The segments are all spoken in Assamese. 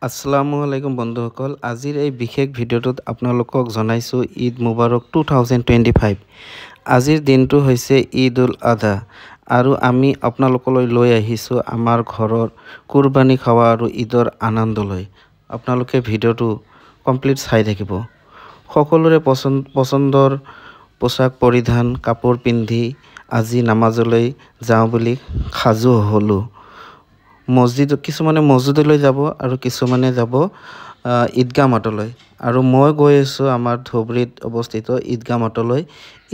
আসসালামু আলাইকুম বন্ধুসকল, আজিৰ এই বিশেষ ভিডিঅ'টোত আপোনালোকক জনাইছোঁ ঈদ মুবাৰক 2025। আজিৰ দিনটো হৈছে ঈদ উল আধা আৰু আমি আপোনালোকলৈ লৈ আহিছোঁ আমাৰ ঘৰৰ কুৰবানী খোৱা আৰু ঈদৰ আনন্দলৈ। আপোনালোকে ভিডিঅ'টো কমপ্লিট চাই থাকিব। সকলোৰে পচন্দৰ পোচাক পৰিধান কাপোৰ পিন্ধি আজি নামাজলৈ যাওঁ বুলি সাজু হ'লোঁ। মছজিদ কিছুমানে মছজিদলৈ যাব আৰু কিছুমানে যাব ঈদগাহ মাটলৈ, আৰু মই গৈ আছোঁ আমাৰ ধুবুৰীত অৱস্থিত ঈদগাহ মাটলৈ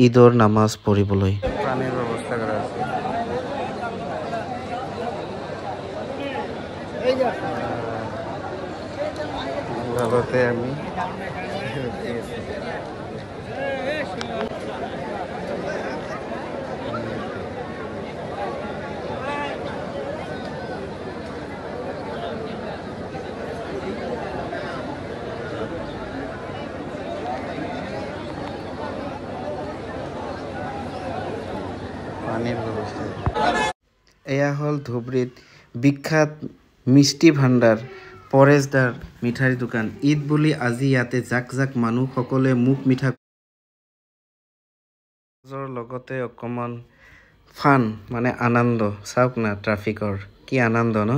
ঈদৰ নামাজ পঢ়িবলৈ। পানীৰ ব্যৱস্থা কৰা আছে। লগতে আমি এয়া হ'ল ধুবুৰীত বিখ্যাত মিষ্টি ভাণ্ডাৰ পৰেশদাৰ মিঠাইৰ দোকান। ঈদ বুলি আজি ইয়াতে জাক জাক মানুহ, সকলোৱে মুখ মিঠা লগতে অকণমান ফান মানে আনন্দ। চাওক না ট্ৰাফিকৰ কি আনন্দ ন।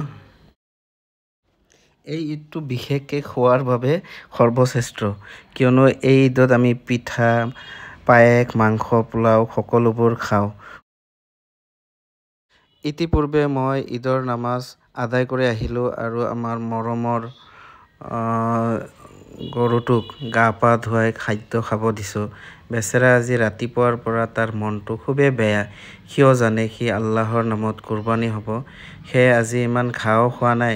এই ঈদটো বিশেষকৈ খোৱাৰ বাবে সৰ্বশ্ৰেষ্ঠ, কিয়নো এই ঈদত আমি পিঠা, পায়স, মাংস, পোলাও সকলোবোৰ খাওঁ। ইতিপূৰ্বে মই ঈদৰ নামাজ আদায় কৰি আহিলোঁ আৰু আমাৰ মৰমৰ গৰুটোক গা পা ধুৱাই খাদ্য খাব দিছোঁ। বেচেৰা আজি ৰাতিপুৱাৰ পৰা তাৰ মনটো খুবেই বেয়া, সিও জানে সি আল্লাহৰ নামত কুৰবানী হ'ব, সেয়ে আজি ইমান ঘাঁও খোৱা নাই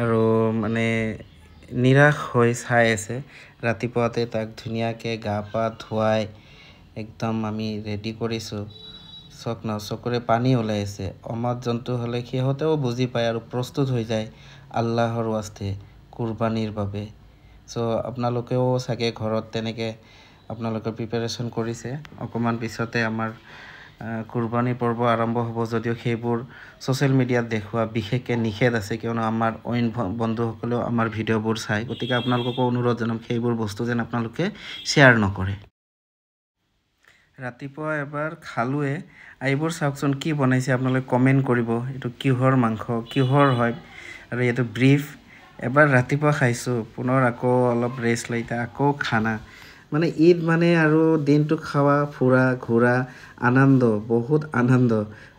আৰু মানে নিৰাশ হৈ চাই আছে। ৰাতিপুৱাতে তাক ধুনীয়াকৈ গা পা ধুৱাই একদম আমি ৰেডি কৰিছোঁ। চক ন চকুৰে পানী ওলাই আছে। অমাত জন্তু হ'লে সিহঁতেও বুজি পায় আৰু প্ৰস্তুত হৈ যায় আল্লাহৰ ৱাস্তে কুৰবানীৰ বাবে। চ' আপোনালোকেও চাগে ঘৰত তেনেকৈ আপোনালোকে প্ৰিপেৰেশ্যন কৰিছে। অকণমান পিছতে আমাৰ কুৰবানী পৰ্ব আৰম্ভ হ'ব, যদিও সেইবোৰ ছ'চিয়েল মিডিয়াত দেখুওৱা বিশেষকৈ নিষেধ আছে, কিয়নো আমাৰ অইন বন্ধুসকলেও আমাৰ ভিডিঅ'বোৰ চায়। গতিকে আপোনালোককো অনুৰোধ জনাম সেইবোৰ বস্তু যেন আপোনালোকে শ্বেয়াৰ নকৰে। ৰাতিপুৱা এবাৰ খালোৱে। এইবোৰ চাওকচোন কি বনাইছে, আপোনালোকে কমেণ্ট কৰিব এইটো কিহৰ মাংস, কিহৰ হয়। আৰু এইটো ব্ৰিফ এবাৰ ৰাতিপুৱা খাইছোঁ, পুনৰ আকৌ অলপ ৰেষ্ট লৈ এতিয়া আকৌ খানা। মানে ঈদ মানে আৰু দিনটো খোৱা, ফুৰা, ঘূৰা, আনন্দ, বহুত আনন্দ।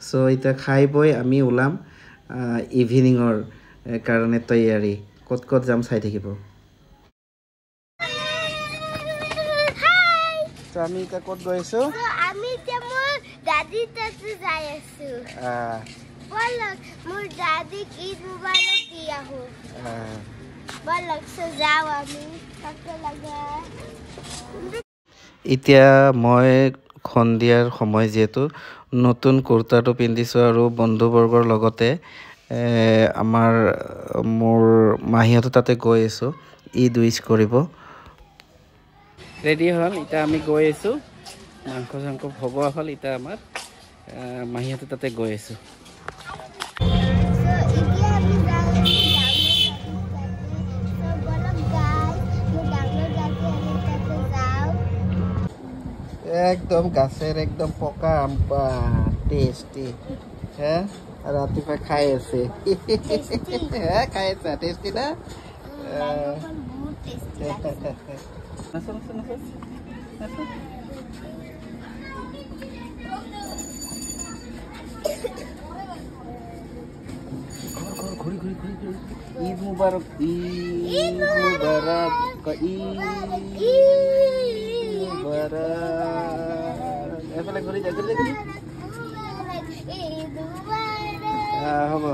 চ' এতিয়া খাই বৈ আমি ওলাম ইভিনিঙৰ কাৰণে তৈয়াৰী। ক'ত ক'ত যাম চাই থাকিব। আমি এতিয়া ক'ত গৈ আছো? আমি এতিয়া মোৰ দাদীৰ তাতে যাই আছো। বলক মোৰ দাদীক ঈদ মুবাৰক দি আহো। বলক যাওঁ আমি তাতে লাগে। এতিয়া মই সন্ধিয়াৰ সময় যিহেতু নতুন কুৰ্তাটো পিন্ধিছোঁ আৰু বন্ধুবৰ্গৰ লগতে আমাৰ মোৰ মাহীহঁতৰ তাতে গৈ আছোঁ ঈদ উইচ কৰিব। ৰেডি হ'ল, এতিয়া আমি গৈ আছোঁ। মাংস চাংস ভগোৱা হ'ল, এতিয়া আমাৰ মাহীহঁতৰ তাতে গৈ আছোঁ। একদম গাছেৰ একদম পকা আম, টেস্টি। হ্যাঁ, ৰাতিপুৱা খাই আছে। হ্যাঁ, খাই আছে, টেষ্টি না? নাচো নাচো নাচো নাচো। ঘূৰি ঘূৰি ঘূৰি ঘূৰি। ঈদ মুবাৰক, ঈদ মুবাৰক, ঈদ মুবাৰক। এফালে ঘূৰি যা, ঘূৰি যা, ঘূৰি। হ'ব।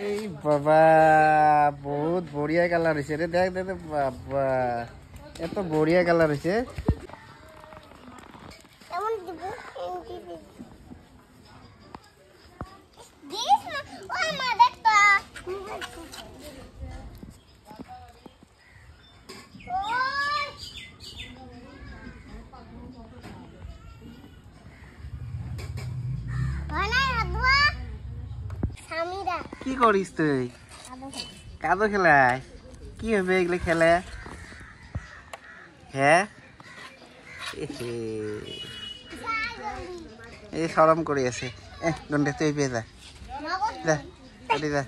এই বাবা, বহুত বঢ়িয়া কালাৰ হৈছে ৰে। দেখ দেখ বাবা, এত বঢ়িয়া কালাৰ হৈছে। কি কৰিছ তুই? কাদো খেলাই কি হবে এগুলো খেলে? হ্যাঁ, এই সৰম কৰি আছে। এ গন্ধে তুই পেয়ে যা, যা যা।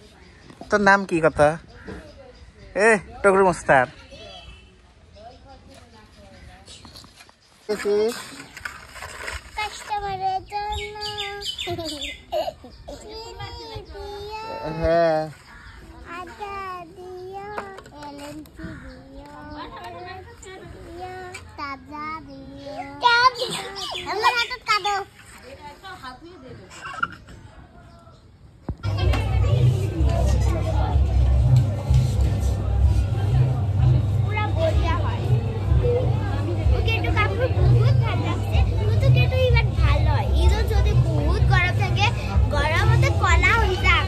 তোর নাম কি কথা? এ টগরু মস্তার। হ্যাঁ, আদা দিও, এলাচি দিও, তাজা দিও, আমার হাতত কাদো। পুরা বঢ়িয়া হয়। মোক এইটো কাপোৰ বহুত ভাল লাগছে। কিন্তু এইটো ইমান ভাল নহয়। ঈদত যদি বহুত গৰম থাকে, গৰমতে কলা হৈ যাম।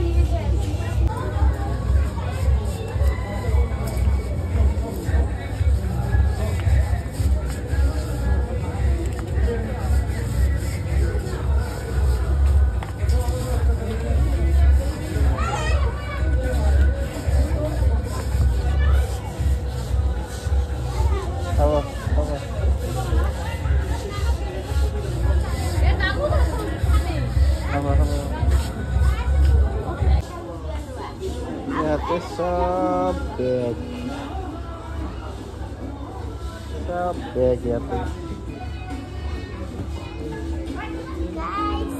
হ'ব হ'ব। হ'ব হ'ব। ইয়াতে চব বেগ, চব বেগ ইয়াতে। Guys,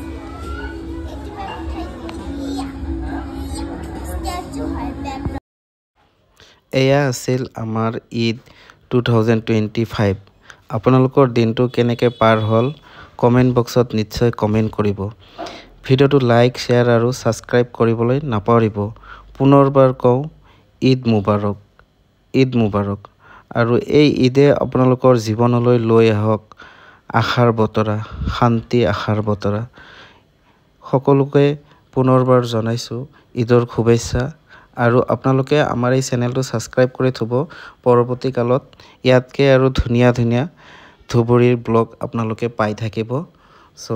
এইটো মই উঠাই দিওঁ। ষ্টেচু হয় বেগ। এয়া আছিল আমাৰ ঈদ 2025। আপোনালোকৰ দিনটো কেনেকৈ পাৰ হ'ল কমেণ্ট বক্সত নিশ্চয় কমেণ্ট কৰিব। ভিডিঅ'টো লাইক, শ্বেয়াৰ আৰু ছাবস্ক্ৰাইব কৰিবলৈ নাপাহৰিব। পুনৰবাৰ কওঁ, ঈদ মুবাৰক, ঈদ মুবাৰক। আৰু এই ঈদে আপোনালোকৰ জীৱনলৈ লৈ আহক আশাৰ বতৰা, শান্তি আশাৰ বতৰা। সকলোকে পুনৰবাৰ জনাইছোঁ ঈদৰ শুভেচ্ছা। আৰু আপোনালোকে আমাৰ এই চেনেলটো ছাবস্ক্ৰাইব কৰি থ'ব, পৰৱৰ্তী কালত ইয়াতকৈ আৰু ধুনীয়া ধুনীয়া ধুবুৰীৰ ব্লগ আপোনালোকে পাই থাকিব। চ'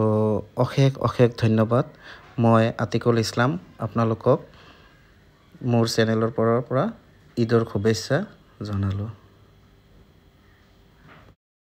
অশেষ অশেষ ধন্যবাদ। মই আতিকুল ইছলাম আপোনালোকক মোৰ চেনেলৰ পৰা ঈদৰ শুভেচ্ছা জনালোঁ।